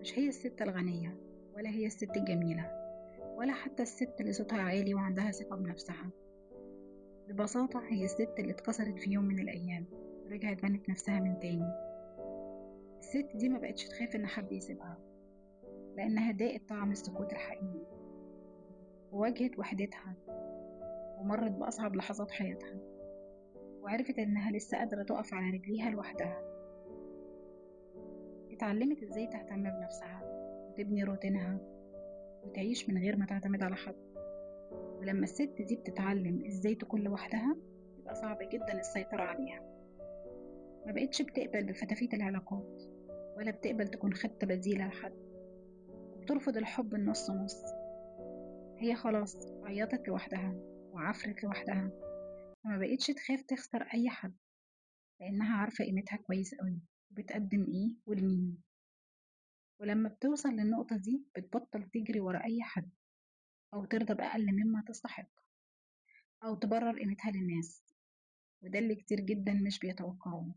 مش هي الست الغنية، ولا هي الست الجميلة، ولا حتى الست اللي صوتها عالي وعندها ثقة بنفسها. ببساطة هي الست اللي اتكسرت في يوم من الأيام ورجعت بنت نفسها من تاني. الست دي ما بقتش تخاف إن حد يسيبها، لأنها داقت طعم السكوت الحقيقي، وواجهت وحدتها، ومرت بأصعب لحظات حياتها، وعرفت إنها لسه قادرة تقف على رجليها لوحدها. اتعلمت إزاي تهتم بنفسها وتبني روتينها وتعيش من غير ما تعتمد على حد. ولما الست دي بتتعلم إزاي تكون لوحدها، بيبقى صعب جدا السيطرة عليها. ما بقتش بتقبل بفتافيت العلاقات، ولا بتقبل تكون خطة بديلة لحد، وبترفض الحب النص نص. هي خلاص عيطت لوحدها وعفرت لوحدها، فما بقتش تخاف تخسر أي حد، لأنها عارفة قيمتها كويس قوي وبتقدم إيه ولمين. ولما بتوصل للنقطة دي بتبطل تجري ورا أي حد، أو ترضى بأقل مما تستحق، أو تبرر قيمتها للناس، وده اللي كتير جدا مش بيتوقعوه.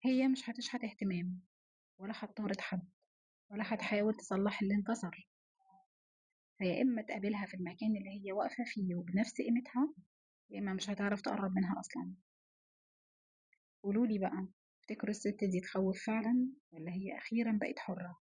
هي مش هتشحت اهتمام، ولا هتطارد حد، ولا هتحاول تصلح اللي انكسر. فيا إما تقابلها في المكان اللي هي واقفة فيه وبنفس قيمتها، يا إما مش هتعرف تقرب منها أصلا. قولولي بقى، تفتكروا الست دي تخوف فعلا، ولا هي أخيرا بقت حرة؟